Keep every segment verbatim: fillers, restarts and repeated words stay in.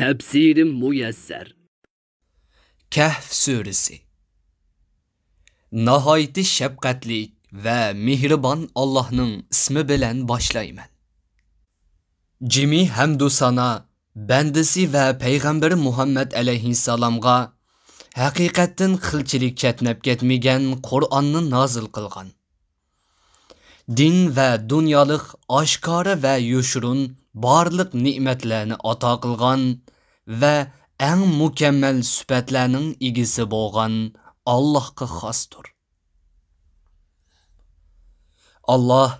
تەپسىرى مۇيەسسەر. كەھف سۈرىسى. ناھايىتى شەپقەتلىك ۋە مېھرىبان ئاللاھنىڭ ئىسمى بىلەن باشلايمەن. جىمى ھەمدۇ سانا بەندىسى ۋە پەيغەمبىرى مۇھەممەد ئەلەيھىسسالامغا ھەقىقەتتىن قىلچىلىك چەتنەپ كەتمىگەن قۇرئاننى نازىل قىلغان. دىن ۋە دۇنيالىق ئاشكارا ۋە يوشۇرۇن بارلىق نېمەتلەرنى ئاتا قىلغان ۋە ئەڭ مۇكەممەل سۈپەتلەرنىڭ ئىگىسى بولغان ئاللاھقا خاستۇر. ئاللاھ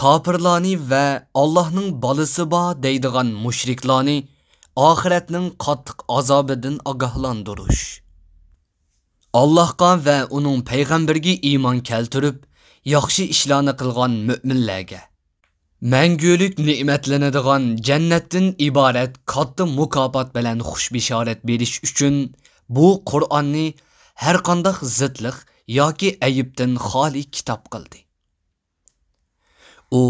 كاپىرلارنى ۋە ئاللاھنىڭ بالىسى بار دەيدىغان مۇشرىكلارنى ئاخىرەتنىڭ قاتتىق ئازابىدىن ئاگاھلاندۇرۇش، ئاللاھقا ۋە ئۇنىڭ پەيغەمبىرىگە ئىمان كەلتۈرۈپ، ياخشى ئىشلارنى قىلغان مۆمىنلەرگە مەڭگۈلۈك نېمەتلىنىدىغان جەننەتتىن ئىبارەت كاتتا مۇكاپات بىلەن خۇش بېشارەت بېرىش ئۈچۈن بۇ قۇرئاننى ھەرقانداق زىتلىق ياكى ئەيىبتىن خالىي كىتاب قىلدى. ئۇ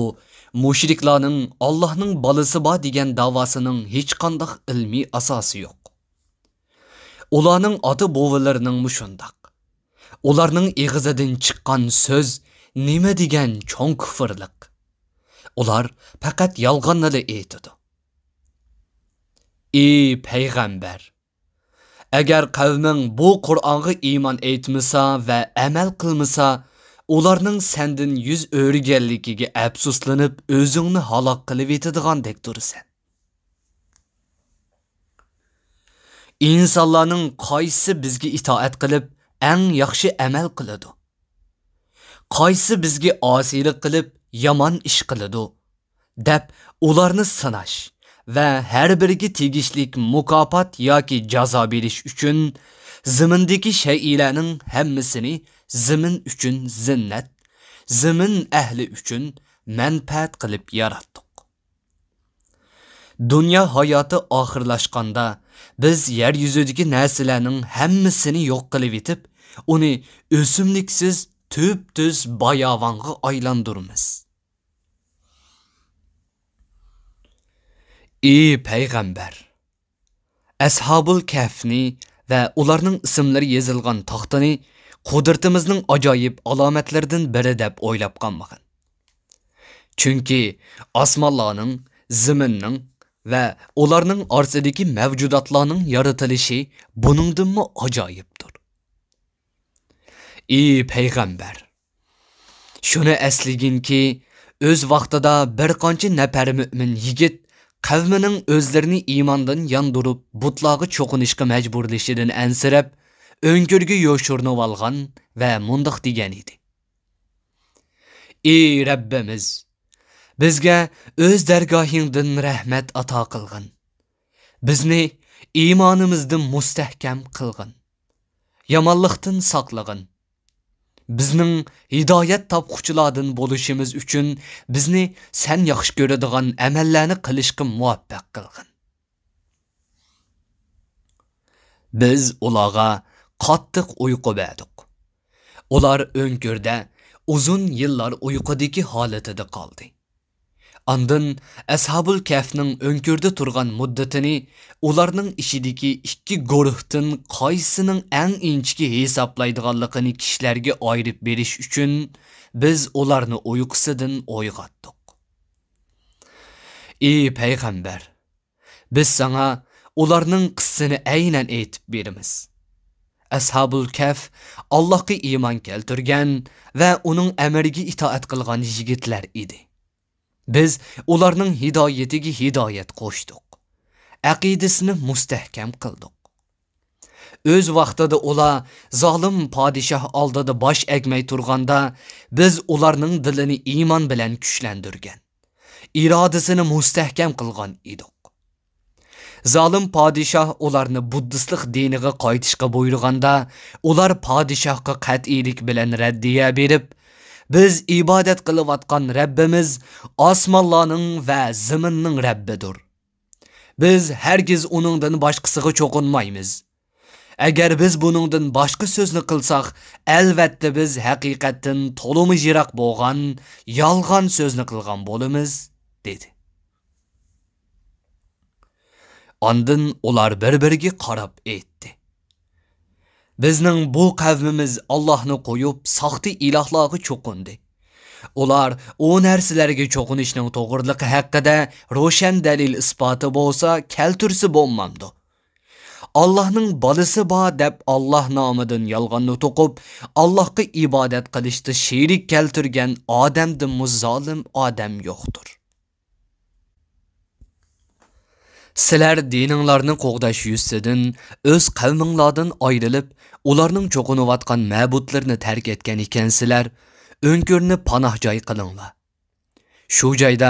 مۇشرىكلارنىڭ ئاللاھنىڭ بالىسى بار دېگەن داۋاسىنىڭ ھېچقانداق ئىلمىي ئاساسى يوق. ئۇلارنىڭ ئاتا-بوۋىلىرىنىڭمۇ شۇنداق. ئۇلارنىڭ ئېغىزىدىن چىققان سۆز نېمە دېگەن چوڭ كۇفرلۇق. ئۇلار پەقەت يالغاننىلا ئېيتىدۇ. ئى پەيغەمبەر! ئەگەر قەۋمىڭ بۇ قۇرئانغا ئىمان ئېيتمىسا ۋە ئەمەل قىلمىسا، ئۇلارنىڭ سەندىن يۈز ئۆرۈگەنلىكىگە ئەپسۇسلىنىپ، ئۆزۈڭنى ھالاك قىلىۋېتىدىغاندەك تۇرىسەن. ئىنسانلارنىڭ قايسىسى بىزگە ئىتائەت قىلىپ، ئەڭ ياخشى ئەمەل قىلىدۇ؟ قايسى بىزگە ئاسىيلىق قىلىپ، يامان ئىش قىلىدۇ؟ دەپ ئۇلارنى سىناش ۋە ھەر بىرىگە تېگىشلىك مۇكاپات ياكى جازا بېرىش ئۈچۈن زېمىندىكى شەيئىلەرنىڭ ھەممىسىنى زېمىن ئۈچۈن زىننەت، زېمىن ئەھلى ئۈچۈن مەنپەئەت قىلىپ ياراتتۇق. دۇنيا ھاياتى ئاخىرلاشقاندا، بىز يەر يۈزىدىكى نەرسىلەرنىڭ ھەممىسىنى يوق قىلىۋېتىپ، ئۇنى ئۆسۈملۈكسىز تۈپتۈز باياۋانغا ئايلاندۇرىمىز. ئى پەيغەمبەر! ئەسھابۇل كەھفنى ۋە ئۇلارنىڭ ئىسىملىرى يېزىلغان تاختىنى قۇدرىتىمىزنىڭ ئاجايىپ ئالامەتلىرىدىن بىرى دەپ ئويلاپ قالمىغىن. چۈنكى ئاسمانلارنىڭ، زېمىننىڭ ۋە ئۇلارنىڭ ئارىسىدىكى مەۋجۇداتلارنىڭ يارىتىلىشى بۇنىڭدىنمۇ ئاجايىپتۇر. ئى پەيغەمبەر! شۇنى ئەسلىگىنكى، ئۆز ۋاقتىدا بىر قانچە نەپەر مۆمىن يىگىت قەۋمىنىڭ ئۆزلىرىنى ئىماندىن ياندۇرۇپ، بۇتلارغا چوقۇنۇشقا مەجبۇرلىشىدىن ئەنسىرەپ، ئۆڭكۈرگە يوشۇرۇنۇۋالغان ۋە مۇنداق دېگەن ئىدى: ئى رەببىمىز! بىزگە ئۆز دەرگاھىڭدىن رەھمەت ئاتا قىلغىن. بىزنى ئىمانىمىزدا مۇستەھكەم قىلغىن. يامانلىقتىن ساقلىغىن. بىزنىڭ ھىدايەت تاپقۇچىلاردىن بولۇشىمىز ئۈچۈن بىزنى سەن ياخشى كۆرىدىغان ئەمەللەرنى قىلىشقا مۇۋەپپەق قىلغىن. بىز ئۇلارغا قاتتىق ئۇيقۇ بەردۇق. ئۇلار ئۆڭكۈردە ئۇزۇن يىللار ئۇيقۇدىكى ھالىتىدە قالدى. ئاندىن ئەسھابۇل كەھفنىڭ ئۆڭكۈردە تۇرغان مۇددىتىنى، ئۇلارنىڭ ئىچىدىكى ئىككى گۇرۇھتىن قايسىنىڭ ئەڭ ئىنچىكە ھېسابلايدىغانلىقىنى كىشىلەرگە ئايرىپ بېرىش ئۈچۈن، بىز ئۇلارنى ئۇيقۇسىدىن ئويغاتتۇق. ئى پەيغەمبەر! بىز ساڭا ئۇلارنىڭ قىسسىسىنى ئەينەن ئېيتىپ بېرىمىز. ئەسھابۇل كەھف ئاللاھقا ئىمان كەلتۈرگەن ۋە ئۇنىڭ ئەمرىگە ئىتائەت قىلغان يىگىتلەر ئىدى. بىز ئۇلارنىڭ ھىدايىتىگە ھىدايەت قوشتۇق، ئەقىدىسىنى مۇستەھكەم قىلدۇق. ئۆز ۋاقتىدا ئۇلار زالىم پادىشاھ ئالدىدا باش ئەگمەي تۇرغاندا، بىز ئۇلارنىڭ دىلىنى ئىمان بىلەن كۈچلەندۈرگەن، ئىرادىسىنى مۇستەھكەم قىلغان ئىدۇق. زالىم پادىشاھ ئۇلارنى بۇددىستلىق دىنىغا قايتىشقا بۇيرۇغاندا، ئۇلار پادىشاھقا قەتئىيلىك بىلەن رەددىيە بېرىپ، بىز ئىبادەت قىلىۋاتقان رەببىمىز ئاسمانلارنىڭ ۋە زېمىننىڭ رەببىدۇر. بىز ھەرگىز ئۇنىڭدىن باشقىسىغا چوقۇنمايمىز. ئەگەر بىز بۇنىڭدىن باشقا سۆزنى قىلساق، ئەلۋەتتە بىز ھەقىقەتتىن تولىمۇ يىراق بولغان يالغان سۆزنى قىلغان بولىمىز، دېدى. ئاندىن ئۇلار بىر-بىرىگە قاراپ ئېيتتى: «بىزنىڭ بۇ قەۋمىمىز ئاللاھنى قويۇپ، ساختا ئىلاھلارغا چوقۇندى. ئۇلار ئۇ نەرسىلەرگە چوقۇنۇشنىڭ توغرىلىقى ھەققىدە روشەن دەلىل-ئىسپاتى بولسا، كەلتۈرسە بولمامدۇ؟ ئاللاھنىڭ بالىسى بار دەپ، ئاللاھ نامىدىن يالغاننى توقۇپ، ئاللاھقا ئىبادەت قىلىشتا شېرىك كەلتۈرگەن ئادەمدىنمۇ زالىم ئادەم يوقتۇر. سىلەر دىنىڭلارنى قوغداش يۈزىسىدىن ئۆز قەۋمىڭلاردىن ئايرىلىپ، ئۇلارنىڭ چوقۇنۇۋاتقان مەبۇدلىرىنى تەرك ئەتكەن ئىكەنسىلەر، ئۆڭكۈرنى پاناھجاي قىلىڭلار. شۇ جايدا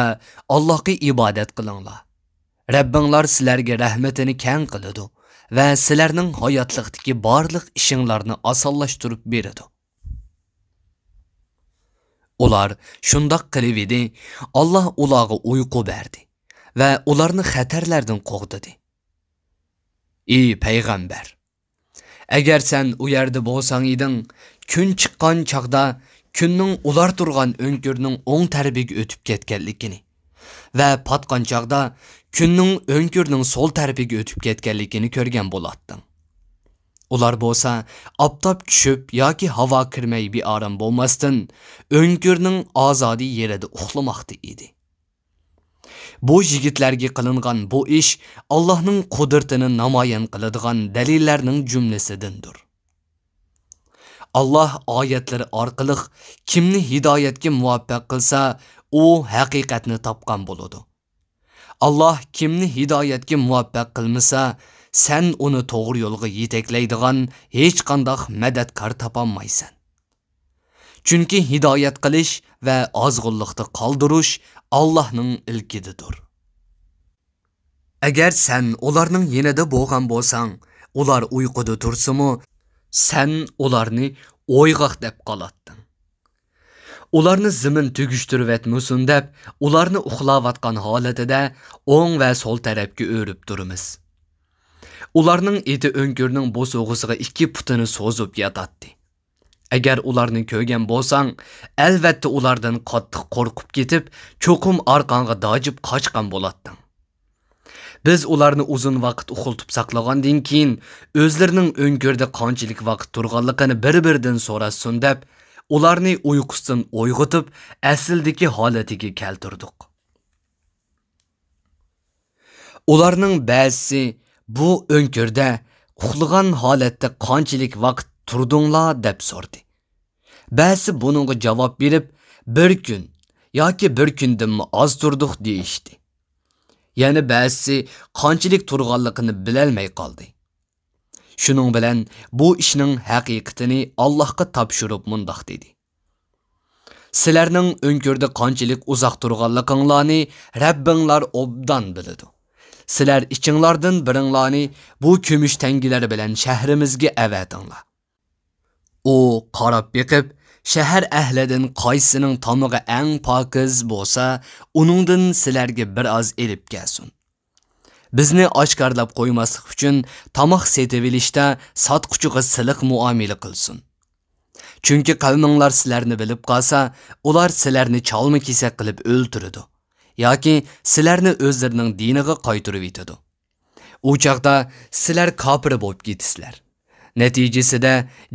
ئاللاھقا ئىبادەت قىلىڭلار. رەببىڭلار سىلەرگە رەھمىتىنى كەڭ قىلىدۇ ۋە سىلەرنىڭ ھاياتلىقتىكى بارلىق ئىشىڭلارنى ئاسانلاشتۇرۇپ بېرىدۇ.» ئۇلار شۇنداق قىلىۋىدى، ئاللاھ ئۇلارغا ئۇيقۇ بەردى ۋە ئۇلارنى خەتەرلەردىن قوغدىدى. ئى پەيغەمبەر! ئەگەر سەن ئۇ يەردە بولساڭ ئىدىڭ، كۈن چىققان چاغدا كۈننىڭ ئۇلار تۇرغان ئۆڭكۈرنىڭ ئوڭ تەرىپىگە ئۆتۈپ كەتكەنلىكىنى ۋە پاتقان چاغدا كۈننىڭ ئۆڭكۈرنىڭ سول تەرىپىگە ئۆتۈپ كەتكەنلىكىنى كۆرگەن بولاتتىڭ. ئۇلار بولسا ئاپتاپ چۈشۈپ ياكى ھاۋا كىرمەي بىئارام بولماستىن، ئۆڭكۈرنىڭ ئازادە يېرىدە ئۇخلىماقتا ئىدى. بۇ يىگىتلەرگە قىلىنغان بۇ ئىش ئاللاھنىڭ قۇدرىتىنى نامايان قىلىدىغان دەلىللەرنىڭ جۈملىسىدىندۇر. ئاللاھ ئايەتلىرى ئارقىلىق كىمنى ھىدايەتكە مۇۋەپپەق قىلسا، ئۇ ھەقىقەتنى تاپقان بولىدۇ. ئاللاھ كىمنى ھىدايەتكە مۇۋەپپەق قىلمىسا، سەن ئۇنى توغرا يولغا يېتەكلەيدىغان ھېچقانداق مەدەتكار تاپالمايسەن. چۈنكى ھىدايەت قىلىش ۋە ئازغۇنلۇقتا قالدۇرۇش ئاللاھنىڭ ئىلكىدىدۇر. ئەگەر سەن ئۇلارنىڭ يېنىدا بولغان بولساڭ، ئۇلار ئۇيقۇدا تۇرسىمۇ، سەن ئۇلارنى ئويغاق دەپ قالاتتىڭ. ئۇلارنى زېمىن تۈگۈشتۈرۈۋەتمىسۇن دەپ، ئۇلارنى ئۇخلاۋاتقان ھالىتىدە ئوڭ ۋە سول تەرەپكە ئۆرۈپ تۇرىمىز. ئۇلارنىڭ ئېتى ئۆڭكۈرنىڭ بوسۇغىسىغا ئىككى پۇتىنى سوزۇپ ياتاتتى. ئەگەر ئۇلارنى كۆرگەن بولساڭ، ئەلۋەتتە ئۇلاردىن قاتتىق قورقۇپ كېتىپ، چوقۇم ئارقاڭغا داجىپ قاچقان بولاتتىڭ. بىز ئۇلارنى ئۇزۇن ۋاقىت ئۇخلىتىپ ساقلىغاندىن كېيىن، ئۆزلىرىنىڭ ئۆڭكۈردە قانچىلىك ۋاقىت تۇرغانلىقىنى بىر-بىرىدىن سوراشسۇن دەپ، ئۇلارنى ئۇيقۇسىدىن ئويغىتىپ، ئەسلىدىكى ھالىتىگە كەلتۈردۇق. ئۇلارنىڭ بەزىسى بۇ ئۆڭكۈردە ئۇخلىغان ھالەتتە قانچىلىك ۋاقىت تۇردۇڭلار دەپ سورىدى. بەزىسى بۇنىڭغا جاۋاب بېرىپ، بىر كۈن ياكى بىر كۈندىنمۇ ئاز تۇردۇق دېيىشتى. يەنە بەزىسى قانچىلىك تۇرغانلىقىنى بىلەلمەي قالدى. شۇنىڭ بىلەن بۇ ئىشنىڭ ھەقىقىتىنى ئاللاھقا تاپشۇرۇپ مۇنداق دېدى: سىلەرنىڭ ئۆڭكۈردە قانچىلىك ئۇزاق تۇرغانلىقىڭلارنى رەببىڭلار ئوبدان بىلىدۇ. سىلەر ئىچىڭلاردىن بىرىڭلارنى بۇ كۈمۈش تەڭگىلەر بىلەن شەھىرىمىزگە ئەۋەتىڭلار. ئۇ قاراپ بېقىپ، شەھەر ئەھلىدىن قايسىنىڭ تامىقى ئەڭ پاكىز بولسا، ئۇنىڭدىن سىلەرگە بىر ئاز ئېلىپ كەلسۇن. بىزنى ئاشكارىلاپ قويماسلىق ئۈچۈن، تاماق سېتىۋېلىشتا ساتقۇچىغا سىلىق مۇئامىلە قىلسۇن. چۈنكى قەۋمىڭلار سىلەرنى بىلىپ قالسا، ئۇلار سىلەرنى چالما-كېسەك قىلىپ ئۆلتۈرىدۇ ياكى سىلەرنى ئۆزلىرىنىڭ دىنىغا قايتۇرۇۋېتىدۇ. ئۇ چاغدا سىلەر كاپىر بولۇپ كېتىسىلەر. نەتىجىسىدە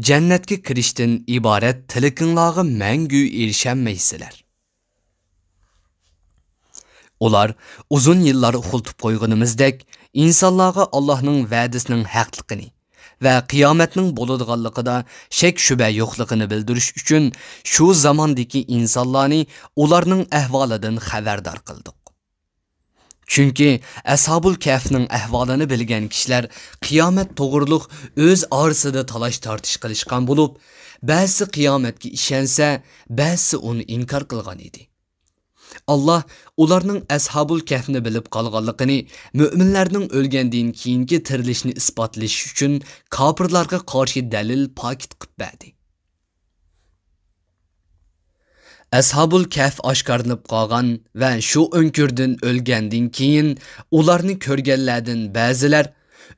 جەننەتكە كىرىشتىن ئىبارەت تىلىكىڭلارغا مەڭگۈ ئېرىشەلمەيسىلەر. ئۇلار ئۇزۇن يىللار ئۇخلىتىپ قويغىنىمىزدەك، ئىنسانلارغا ئاللاھنىڭ ۋەدىسىنىڭ ھەقلىقىنى ۋە قىيامەتنىڭ بولىدىغانلىقىدا شەك-شۈبھە يوقلۇقىنى بىلدۈرۈش ئۈچۈن، شۇ زاماندىكى ئىنسانلارنى ئۇلارنىڭ ئەھۋالىدىن خەۋەردار قىلدۇق. چۈنكى ئەسھابۇل كەھفنىڭ ئەھۋالىنى بىلگەن كىشىلەر قىيامەت توغرۇلۇق ئۆز ئارىسىدا تالاش-تارتىش قىلىشقان بولۇپ، بەزىسى قىيامەتكە ئىشەنسە، بەزىسى ئۇنى ئىنكار قىلغان ئىدى. ئاللاھ ئۇلارنىڭ ئەسھابۇل كەھفنى بىلىپ قالغانلىقىنى، مۆمىنلەرنىڭ ئۆلگەندىن كېيىنكى تىرىلىشىنى ئىسپاتلىشى ئۈچۈن، كاپىرلارغا قارشى دەلىل پاكىت قىلىپ بەردى. ئەسھابۇل كەھف ئاشكارىلىنىپ قالغان ۋە شۇ ئۆڭكۈردىن ئۆلگەندىن كېيىن، ئۇلارنى كۆرگەنلەردىن بەزىلەر،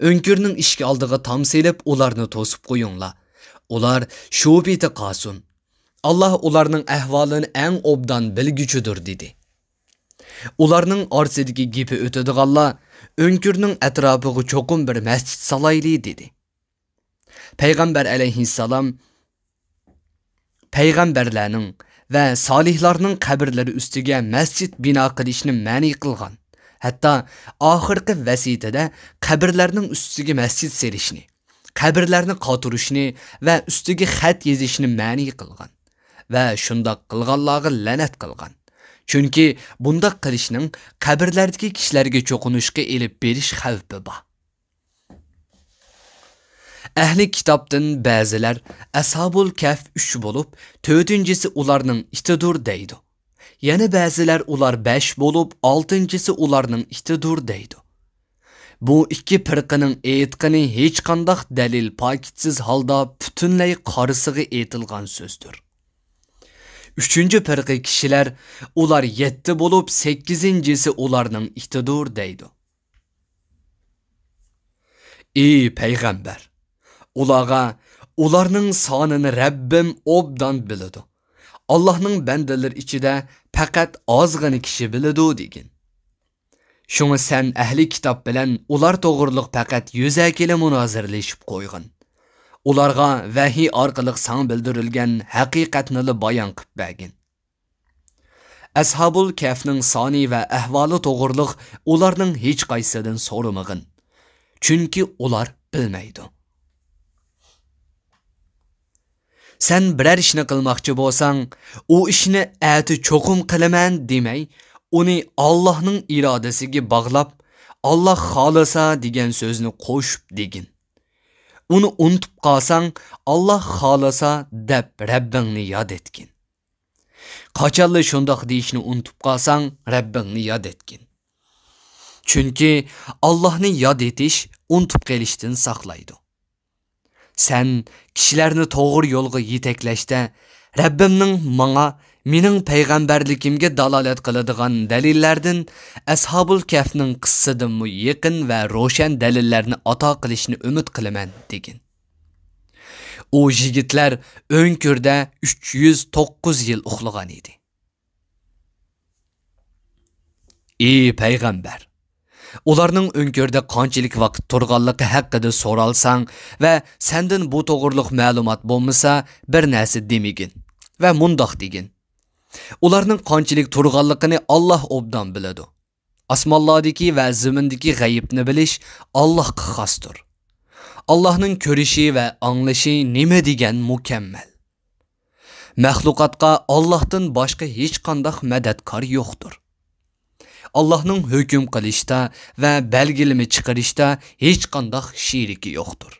ئۆڭكۈرنىڭ ئىشىك ئالدىغا تام سېلىپ، ئۇلارنى توسۇپ قويۇڭلار. ئۇلار شۇ پېتى قالسۇن. ئاللاھ ئۇلارنىڭ ئەھۋالىنى ئەڭ ئوبدان بىلگۈچىدۇر، دېدى. ئۇلارنىڭ ئارىسىدىكى گېپى ئۆتىدىغانلار، ئۆڭكۈرنىڭ ئەتراپىغا چوقۇم بىر مەسچىت سالايلى» دېدى. پەيغەمبەر ئەلەيھىسسالام پەيغەمبەرلەرنىڭ ۋە سالىھلارنىڭ قەبرىلىرى ئۈستىگە مەسچىت بىنا قىلىشنى مەنئى قىلغان. ھەتتا ئاخىرقى ۋەسىيىتىدە قەبرىلەرنىڭ ئۈستىگە مەسچىت سېلىشنى، قەبرىلەرنى قاتۇرۇشنى ۋە ئۈستىگە خەت يېزىشنى مەنئى قىلغان ۋە شۇنداق قىلغانلارغا لەنەت قىلغان. چۈنكى بۇنداق قىلىشنىڭ قەبرىلەردىكى كىشىلەرگە چوقۇنۇشقا ئېلىپ بېرىش خەۋپى بار. ئەھلى كىتابتىن بەزىلەر ئەسھابۇل كەھف ئۈچ بولۇپ، تۆتىنچىسى ئۇلارنىڭ ئىتىدۇر دەيدۇ. يەنە بەزىلەر ئۇلار بەش بولۇپ، ئالتىنچىسى ئۇلارنىڭ ئىتىدۇر دەيدۇ. بۇ ئىككى پىرقىنىڭ ئېيتقىنى ھېچقانداق دەلىل پاكىتسىز ھالدا پۈتۈنلەي قارىسىغا ئېيتىلغان سۆزدۇر. ئۈچىنچى پىرقە كىشىلەر ئۇلار يەتتە بولۇپ، سەككىزىنچىسى ئۇلارنىڭ ئىتىدۇر دەيدۇ. ئى پەيغەمبەر! ئۇلارغا، ئۇلارنىڭ سانىنى رەببىم ئوبدان بىلىدۇ. ئاللاھنىڭ بەندىلىرى ئىچىدە پەقەت ئازغىنە كىشى بىلىدۇ، دېگىن. شۇڭا سەن ئەھلى كىتاب بىلەن ئۇلار توغرۇلۇق پەقەت يۈزەكىلا مۇنازىرىلىشىپ قويغىن. ئۇلارغا ۋەھىي ئارقىلىق ساڭا بىلدۈرۈلگەن ھەقىقەتنىلا بايان قىپ بەرگىن. ئەسھابۇل كەھفنىڭ سانى ۋە ئەھۋالى توغرۇلۇق ئۇلارنىڭ ھېچقايسىدىن سورىمىغىن. چۈنكى ئۇلار بىلمەيدۇ. سەن بىرەر ئىشنى قىلماقچى بولساڭ، ئۇ ئىشنى ئەتە چوقۇم قىلىمەن دېمەي، ئۇنى ئاللاھنىڭ ئىرادىسىگە باغلاپ، «ئاللاھ خالىسا» دېگەن سۆزنى قوشۇپ دېگىن. ئۇنى ئۇنتۇپ قالساڭ، «ئاللاھ خالىسا» دەپ رەببىڭنى ياد ئەتكىن. قاچانلا شۇنداق دېيىشنى ئۇنتۇپ قالساڭ، رەببىڭنى ياد ئەتكىن. چۈنكى ئاللاھنى ياد ئېتىش ئۇنتۇپ قېلىشتىن ساقلايدۇ. سەن كىشىلەرنى توغرا يولغا يېتەكلەشتە، رەببىمنىڭ ماڭا، مېنىڭ پەيغەمبەرلىكىمگە دالالەت قىلىدىغان دەلىللەردىن، ئەسھابۇل كەھفنىڭ قىسسىسىدىنمۇ يېقىن ۋە روشەن دەلىللەرنى ئاتا قىلىشنى ئۈمىد قىلىمەن، دېگىن. ئۇ يىگىتلەر ئۆڭكۈردە ئۈچ يۈز توققۇز يىل ئۇخلىغان ئىدى. ئى پەيغەمبەر! ئۇلارنىڭ ئۆڭكۈردە قانچىلىك ۋاقىت تۇرغانلىقى ھەققىدە سورالساڭ ۋە سەندىن بۇ توغرۇلۇق مەلۇمات بولمىسا، بىر نەرسە دېمىگىن ۋە مۇنداق دېگىن: «ئۇلارنىڭ قانچىلىك تۇرغانلىقىنى ئاللاھ ئوبدان بىلىدۇ. ئاسمانلاردىكى ۋە زېمىندىكى غەيىبنى بىلىش ئاللاھقا خاستۇر. ئاللاھنىڭ كۆرۈشى ۋە ئاڭلىشى نېمە دېگەن مۇكەممەل! مەخلۇقاتقا ئاللاھتىن باشقا ھېچقانداق مەدەتكار يوقتۇر. ئاللاھنىڭ ھۆكۈم قىلىشتا ۋە بەلگىلىمە چىقىرىشتا ھېچقانداق شېرىكى يوقتۇر.»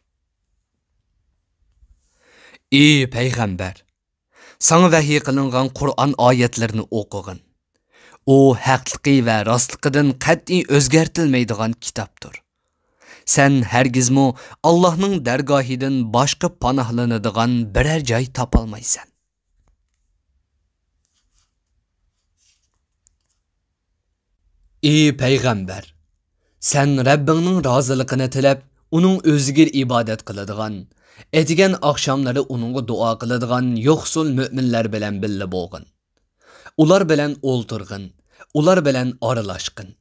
ئى پەيغەمبەر! ساڭا ۋەھىي قىلىنغان قۇرئان ئايەتلىرىنى ئوقۇغىن. ئۇ ھەقلىقى ۋە راستلىقىدىن قەتئىي ئۆزگەرتىلمەيدىغان كىتابتۇر. سەن ھەرگىزمۇ ئاللاھنىڭ دەرگاھىدىن باشقا پاناھلىنىدىغان بىرەر جاي تاپالمايسەن. ئى پەيغەمبەر! سەن رەببىڭنىڭ رازىلىقىنى تىلەپ، ئۇنىڭ ئۆزىگە ئىبادەت قىلىدىغان، ئەتىگەن ئاخشاملىرى ئۇنىڭغا دۇئا قىلىدىغان يوقسۇل مۆمىنلەر بىلەن بىللە بولغىن. ئۇلار بىلەن ئولتۇرغىن، ئۇلار بىلەن ئارىلاشقىن.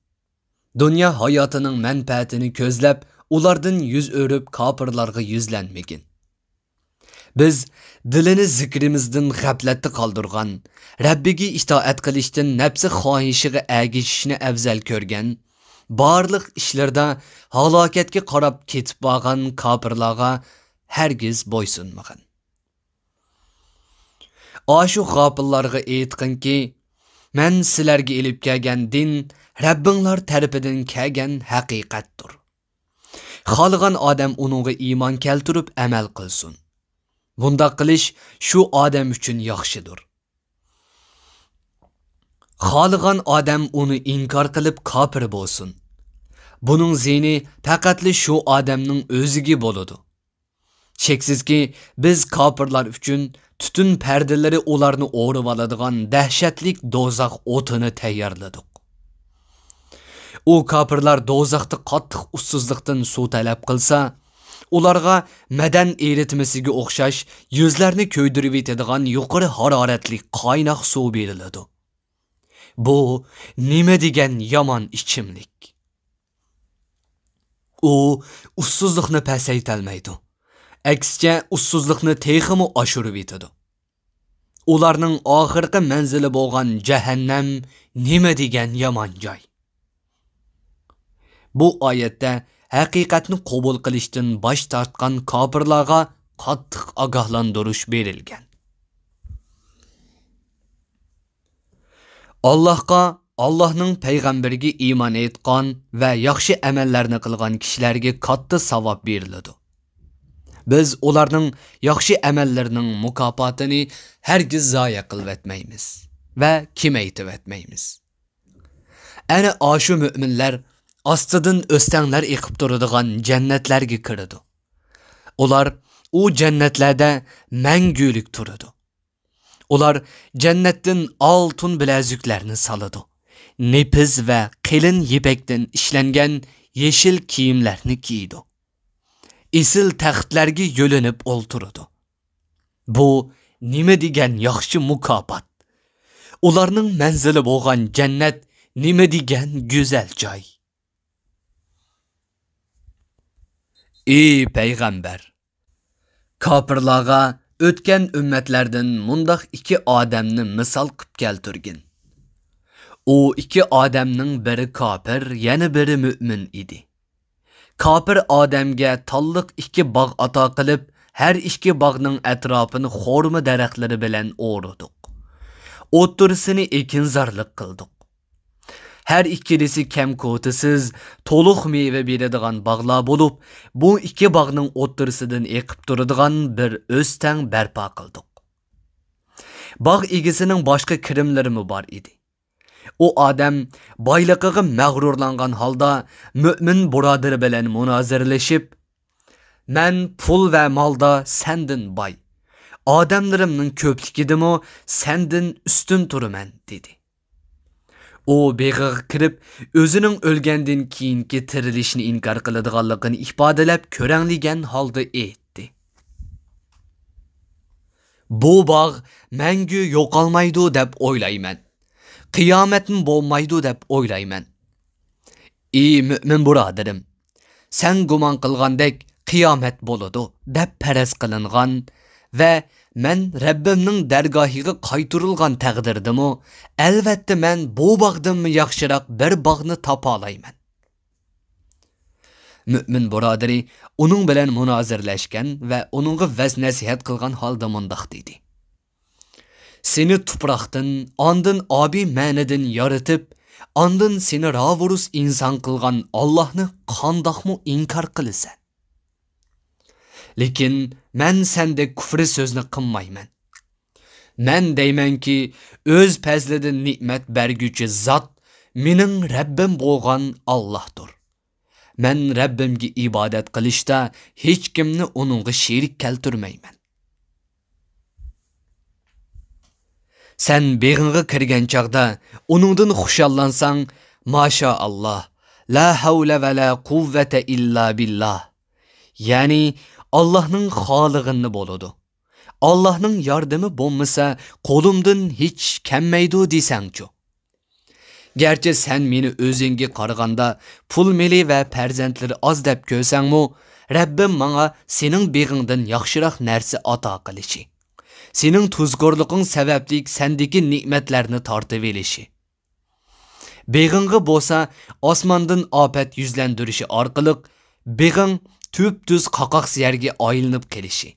دۇنيا ھاياتىنىڭ مەنپەئەتىنى كۆزلەپ، ئۇلاردىن يۈز ئۆرۈپ، كاپىرلارغا يۈزلەنمىگىن. بىز دىلىنى زىكرىمىزدىن غەپلەتتە قالدۇرغان، رەببىگە ئىتائەت قىلىشتىن نەپسى خاھىشىغا ئەگىشىشنى ئەۋزەل كۆرگەن، بارلىق ئىشلىرىدا ھالاكەتكە قاراپ كېتىپ بارغان كاپىرلارغا ھەرگىز بويسۇنمىغىن. ئاشۇ غاپىللارغا ئېيتقىنكى، مەن سىلەرگە ئېلىپ كەلگەن دىن رەببىڭلار تەرىپىدىن كەلگەن ھەقىقەتتۇر. خالىغان ئادەم ئۇنىڭغا ئىمان كەلتۈرۈپ ئەمەل قىلسۇن. بۇنداق قىلىش شۇ ئادەم ئۈچۈن ياخشىدۇر. خالىغان ئادەم ئۇنى ئىنكار قىلىپ كاپىر بولسۇن. بۇنىڭ زىيىنى پەقەتلا شۇ ئادەمنىڭ ئۆزىگە بولىدۇ. شەكسىزكى، بىز كاپىرلار ئۈچۈن تۈتۈن پەردىلىرى ئۇلارنى ئورىۋالىدىغان دەھشەتلىك دوزاخ ئوتىنى تەييارلىدۇق. ئۇ كاپىرلار دوزاختا قاتتىق ئۇسسۇزلۇقتىن سۇ تەلەپ قىلسا، ئۇلارغا مەدەن ئېرىتمىسىگە ئوخشاش يۈزلەرنى كۆيدۈرۈۋېتىدىغان يۇقىرى ھارارەتلىك قايناق سۇ بېرىلىدۇ. بۇ نېمە دېگەن يامان ئىچىملىك! ئۇ ئۇسسۇزلۇقنى پەسەيتەلمەيدۇ. ئەكسىچە، ئۇسسۇزلۇقنى تېخىمۇ ئاشۇرۇۋېتىدۇ. ئۇلارنىڭ ئاخىرقى مەنزىلى بولغان جەھەننەم نېمە دېگەن يامان جاي! بۇ ئايەتتە ھەقىقەتنى قوبۇل قىلىشتىن باش تارتقان كاپىرلارغا قاتتىق ئاگاھلاندۇرۇش بېرىلگەن. ئاللاھقا، ئاللاھنىڭ پەيغەمبىرىگە ئىمان ئېيتقان ۋە ياخشى ئەمەللەرنى قىلغان كىشىلەرگە كاتتا ساۋاب بېرىلىدۇ. بىز ئۇلارنىڭ ياخشى ئەمەللىرىنىڭ مۇكاپاتىنى ھەرگىز زايە قىلىۋەتمەيمىز ۋە كېمەيتىۋەتمەيمىز. ئەنە ئاشۇ مۆمىنلەر ئاستىدىن ئۆستەڭلەر ئېقىپ تۇرىدىغان جەننەتلەرگە كىرىدۇ. ئۇلار ئۇ جەننەتلەردە مەڭگۈلۈك تۇرىدۇ. ئۇلار جەننەتتىن ئالتۇن بىلەزۈكلەرنى سالىدۇ، نېپىز ۋە قېلىن يىپەكتىن ئىشلەنگەن يېشىل كىيىملەرنى كىيىدۇ. ئېسىل تەختلەرگە يۆلىنىپ ئولتۇرىدۇ. بۇ نېمە دېگەن ياخشى مۇكاپات! ئۇلارنىڭ مەنزىلى بولغان جەننەت نېمە دېگەن گۈزەل جاي! ئى پەيغەمبەر! كاپىرلارغا ئۆتكەن ئۈممەتلەردىن مۇنداق ئىككى ئادەمنى مىسال قىپ كەلتۈرگىن. ئۇ ئىككى ئادەمنىڭ بىرى كاپىر، يەنە بىرى مۆمىن ئىدى. كاپىر ئادەمگە تاللىق ئىككى باغ ئاتا قىلىپ، ھەر ئىككى باغنىڭ ئەتراپىنى خورما دەرەخلىرى بىلەن ئورىدۇق. ئوتتۇرىسىنى ئېكىنزارلىق قىلدۇق. ھەر ئىككىلىسى كەم-كوتىسىز، تولۇق مېۋە بېرىدىغان باغلار بولۇپ، بۇ ئىككى باغنىڭ ئوتتۇرىسىدىن ئېقىپ تۇرىدىغان بىر ئۆستەڭ بەرپا قىلدۇق. باغ ئىگىسىنىڭ باشقا كىرىملىرىمۇ بار ئىدى. ئۇ ئادەم بايلىقىغا مەغرۇرلانغان ھالدا مۆمىن بۇرادىرى بىلەن مۇنازىرىلىشىپ، «مەن پۇل ۋە مالدا سەندىن باي، ئادەملىرىمنىڭ كۆپلۈكىدىمۇ سەندىن ئۈستۈن تۇرىمەن» دېدى. ئۇ بېغىغا كىرىپ، ئۆزىنىڭ ئۆلگەندىن كېيىنكى تىرىلىشنى ئىنكار قىلىدىغانلىقىنى ئىپادىلەپ، كۆرەڭلىگەن ھالدا ئېيتتى، «بۇ باغ مەڭگۈ يوقالمايدۇ دەپ ئويلايمەن. قىيامەتمۇ بولمايدۇ دەپ ئويلايمەن.» ئى مۆمىن بۇرادىرىم! سەن گۇمان قىلغاندەك قىيامەت بولىدۇ دەپ پەرەز قىلىنغان ۋە مەن رەببىمنىڭ دەرگاھىغا قايتۇرۇلغان تەقدىردىمۇ، ئەلۋەتتە مەن بۇ باغدىنمۇ ياخشىراق بىر باغنى تاپالايمەن. مۆمىن بۇرادىرى ئۇنىڭ بىلەن مۇنازىرىلەشكەن ۋە ئۇنىڭغا ۋەز-نەسىھەت قىلغان ھالدا مۇنداق دېدى: سېنى تۇپراقتىن، ئاندىن ئابىمەنىدىن يارىتىپ، ئاندىن سېنى راۋۇرۇس ئىنسان قىلغان ئاللاھنى قانداقمۇ ئىنكار قىلىسەن؟ لېكىن مەن سەندەك كۇفرى سۆزنى قىلمايمەن. مەن دەيمەنكى، ئۆز پەزلىدىن نېمەت بەرگۈچى زات مېنىڭ رەببىم بولغان ئاللاھتۇر. مەن رەببىمگە ئىبادەت قىلىشتا ھېچكىمنى ئۇنىڭغا شېرىك كەلتۈرمەيمەن. سەن بېغىڭغا كىرگەن چاغدا ئۇنىڭدىن خۇشاللانساڭ، ماشائاللا، لا ھەۋلە ۋە لا قۇۋۋەتە ئىللا بىللا، يەنى ئاللاھنىڭ خالىغىنى بولىدۇ، ئاللاھنىڭ ياردىمى بولمىسا قولۇمدىن ھېچ ئىش كەلمەيدۇ دېسەڭچۇ؟ گەرچە سەن مېنى ئۆزۈڭگە قارىغاندا پۇل-مېلى ۋە پەرزەنتلىرى ئاز دەپ كۆرسەڭمۇ، رەببىم ماڭا سېنىڭ بېغىڭدىن ياخشىراق نەرسە ئاتا قىلىشى، سېنىڭ تۇزكورلۇقۇڭ سەۋەبلىك سەندىكى نېمەتلەرنى تارتىۋېلىشى، بېغىڭغا بولسا ئاسماندىن ئاپەت يۈزلەندۈرۈشى ئارقىلىق بېغىڭ تۈپتۈز قاقاقسىز يەرگە ئايلىنىپ قېلىشى،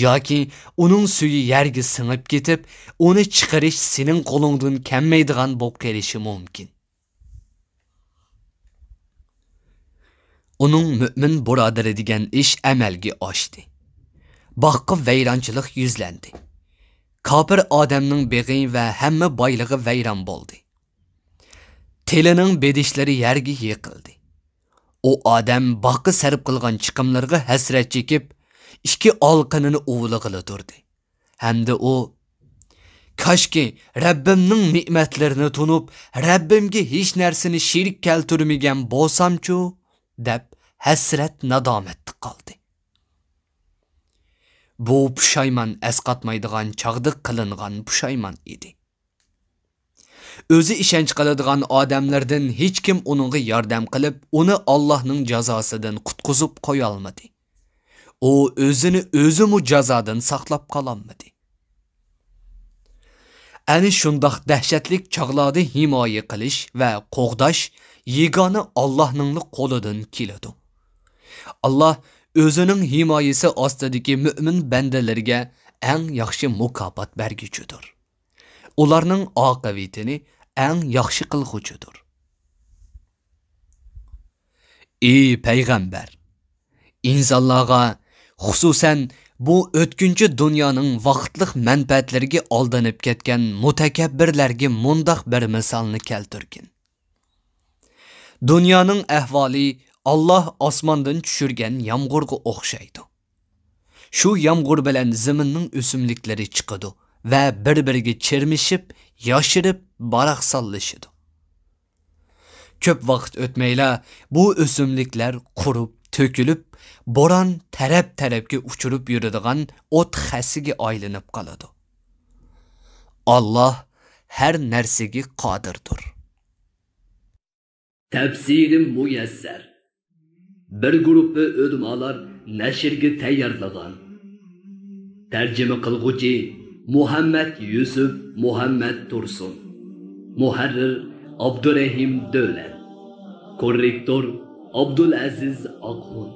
ياكى ئۇنىڭ سۈيى يەرگە سىڭىپ كېتىپ، ئۇنى چىقىرىش سېنىڭ قولۇڭدىن كەلمەيدىغان بولۇپ قېلىشى مۇمكىن. ئۇنىڭ مۆمىن بۇرادىرى دېگەن ئىش ئەمەلگە ئاشتى. باغقا ۋەيرانچىلىق يۈزلەندى. كاپىر ئادەمنىڭ بېغى ۋە ھەممە بايلىقى ۋەيران بولدى. تىلىنىڭ بېدىشلىرى يەرگە يىقىلدى. ئۇ ئادەم باغقا سەرپ قىلغان چىقىملىرىغا ھەسرەت چېكىپ، ئىككى ئالىقىنىنى ئۇۋىلىغىلى تۇردى. ھەمدە ئۇ، كاشكى رەببىمنىڭ نېمەتلىرىنى تونۇپ، رەببىمگە ھېچ نەرسىنى شېرىك كەلتۈرمىگەن بولسامچۇ، دەپ ھەسرەت-نادامەتتە قالدى. بۇ پۇشايمان ئەسقاتمايدىغان چاغدا قىلىنغان پۇشايمان ئىدى. ئۆزى ئىشەنچ قىلىدىغان ئادەملەردىن ھېچكىم ئۇنىڭغا ياردەم قىلىپ، ئۇنى ئاللاھنىڭ جازاسىدىن قۇتقۇزۇپ قويالمىدى. ئۇ ئۆزىنى ئۆزىمۇ جازادىن ساقلاپ قالالمىدى. ئەنە شۇنداق دەھشەتلىك چاغلاردا ھىمايە قىلىش ۋە قوغداش يېگانە ئاللاھنىڭلا قولىدىن كېلىدۇ. ئاللاھ ئۆزىنىڭ ھىمايىسى ئاستىدىكى مۆمىن بەندىلىرىگە ئەڭ ياخشى مۇكاپات بەرگۈچىدۇر. ئۇلارنىڭ ئاقىۋىتىنى ئەڭ ياخشى قىلغۇچىدۇر. ئى پەيغەمبەر! ئىنسانلارغا، خۇسۇسەن، بۇ ئۆتكۈنچى دۇنيانىڭ ۋاقىتلىق مەنپەئەتلىرىگە ئالدىنىپ كەتكەن مۇتەكەببىرلەرگە مۇنداق بىر مىسالنى كەلتۈرگىن. دۇنيانىڭ ئەھۋالى ئاللاھ ئاسماندىن چۈشۈرگەن يامغۇرغا ئوخشايدۇ. شۇ يامغۇر بىلەن زېمىننىڭ ئۆسۈملۈكلىرى چىقىدۇ ۋە بىر-بىرىگە چىرمىشىپ، ياشىرىپ، باراقسانلىشىدۇ. كۆپ ۋاقىت ئۆتمەيلا بۇ ئۆسۈملۈكلەر قۇرۇپ، تۆكۈلۈپ، بوران تەرەپ-تەرەپكە ئۇچۇرۇپ يۈرىدىغان ئوت خەسىگە ئايلىنىپ قالىدۇ. ئاللاھ ھەر نەرسىگە قادىردۇر. تەپسىرى مۇيەسسەر. بىر گۇرۇپپا ئۆلىمالار نەشرگە تەييارلىغان. تەرجىمە قىلغۇچى مۇھەممەد يۈسۈپ مۇھەممەد تۇرسۇن. مۇھەررىر ئابدۇرەھىم دۆلەت. كوررېكتور ئابدۇلئەزىز ئاقخۇن.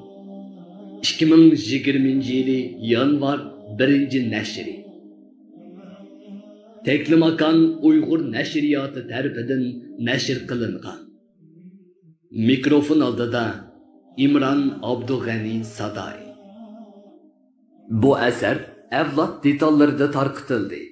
ئىككى مىڭ يىگىرمىنچى يىلى يانۋار بىرىنچى نەشرى. تەكلىماكان ئۇيغۇر نەشرىياتى تەرىپىدىن نەشر قىلىنغان. مىكروفون ئالدىدا ئىمران ئابدۇغەنى ساداي. بۇ ئەسەر ئەۋلاد دېتاللىرىدا تارقىتىلدى.